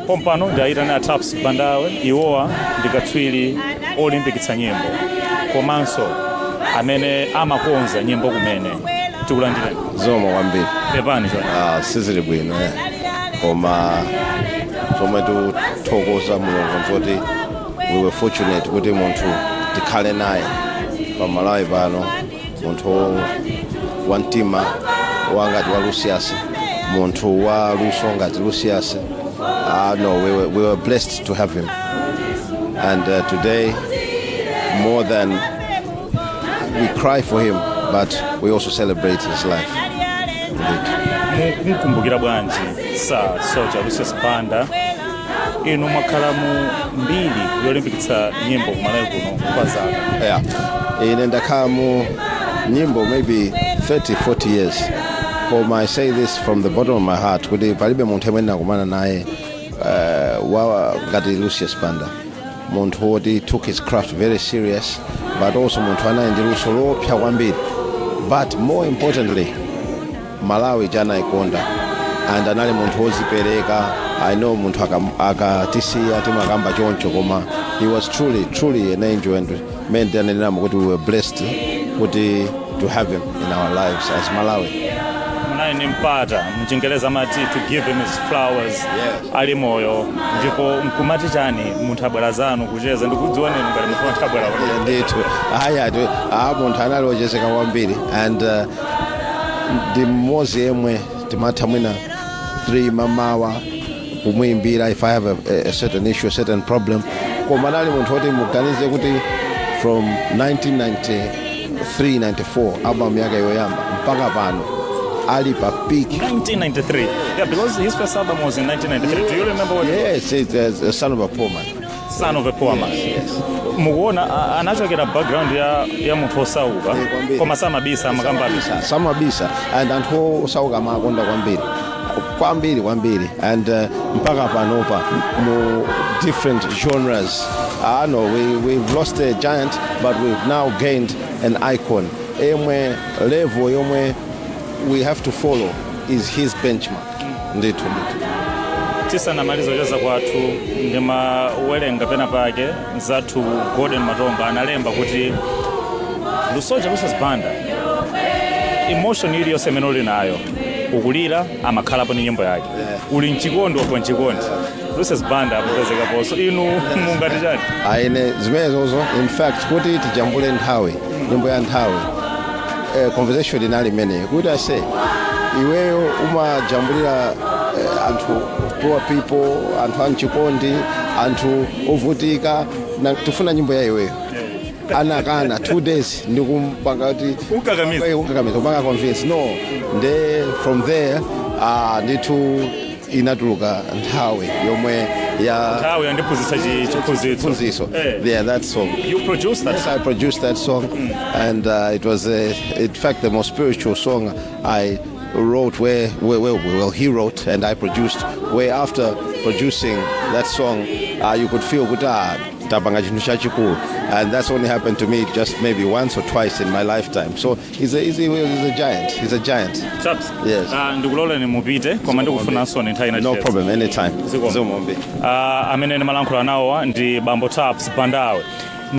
Pompano ndi ayitane a Taps Bandawe. Iwowa ndi katswiri olimbikitsa nyimbo komanso amene amakonza nyimbo kumene. Tikulandireni. Zikomo kwambiri. Pepani chonde. Ah, sizili bwino eh. Koma zomwe tikuthokoza Mulungu nzoti we were fortunate kuti munthu tikhale naye pa Malawi pano, munthu wa mtima wangati wa Lucius, munthu wa luso ngati Lucius. No, we were blessed to have him, and today more than we cry for him, but we also celebrate his life. Indeed. Mukumkumbukira bwanji Sir Soldier Lucius Banda? Inu mwakhala mu mbiri yolimbikitsa nyimbo kumalawi kuno kwa zaka. Yeah. Ine ndakhala mu nyimbo maybe 30, 40 years. Koma I say this from the bottom of my heart kuti palibe munthu amene ndakumana naye wa ngati Lucius Banda. Munthu woti took his craft very serious, but also munthu anali ndi luso lopsa kwambiri. But more importantly, Malawi anaikonda and anali munthu wozipereka. I know munthu akatisiya timakamba choncho, koma he was truly, truly an angel, and mene ndianeneramu kuti we were blessed kuti to have him in our lives as Malawi. Munali ni mpata, mchingereza amati to give him his flowers ali moyo, ndipo nkumati chani munthu abwera zanu kucheza? Ndikudziwa nenu ngati munthu anthu abwera. Ndithu, aya a munthu anali wochezeka kwambiri and ndi mmodzi yemwe timatha mwina 3 mamawa kumuimbira if I have a certain issue, a certain problem. Koma anali munthu woti muganize kuti from 1993, 94, album yake yoyamba, mpaka pano ali pa peak. 1993, yeah, because his first album was in 1993. Do you remember what it was? Yes, it's Son of a Poor Man. Son of a Poor Man. Mukuona anachokera background ya munthu osauka. Kwambiri. Koma samabisa, amakamba. Samabisa, and anthu osauka amakonda kwambiri, kwambiri, kwambiri, and mpaka panopa mu different genres. No, we've lost a giant, but we've now gained an icon emwe level yomwe we have to follow is his benchmark, ndithu, ndithu. Tisanamalize kucheza kwathu, ndimawerenga pena pake zathu Golden Matomba analemba kuti Lusoja Lucius Banda, emotion iliyonse imene uli nayo, ukulira, amakhalapo ni nyimbo yake, uli mchikondi, wagwa mchikondi, Lucius Banda akupezekaponso. Inu mungati chani? Aine zimenezozo, in fact, kuti tijambule Nthawi, nyimbo ya Nthawi, conversation inali imeneyo kuti ase iweyo umajambulira anthu, poor people, anthu amchikondi, anthu ovutika, na tifuna nyimbo ya iweyo. Anakana 2 days ndikumpanga kuti Unkakamiza. Unkakamiza, kupanga convince. No, nde from there ndithu inatuluka Nthawi yomwe ya Nthawi yandiphunzitsa chiphunzitso. Chiphunzitso. Yeah, that song. You produced that? Yes, I produced that song, and it was, in fact, the most spiritual song I wrote. Where, well, he wrote and I produced. Where after producing that song, you could feel good. Ah, tapanga chinthu chachikulu, and that's only happened to me just maybe once or twice in my lifetime. So he's a giant. He's a giant. Chaps. Yes. Ndikuloleni mupite, koma ndikufunanso nthawi ina. No Cheza. problem. Anytime. Zikomo. Zikomo. Amene ndimalankhula nawowa ndi Bambo Taps Bandawe.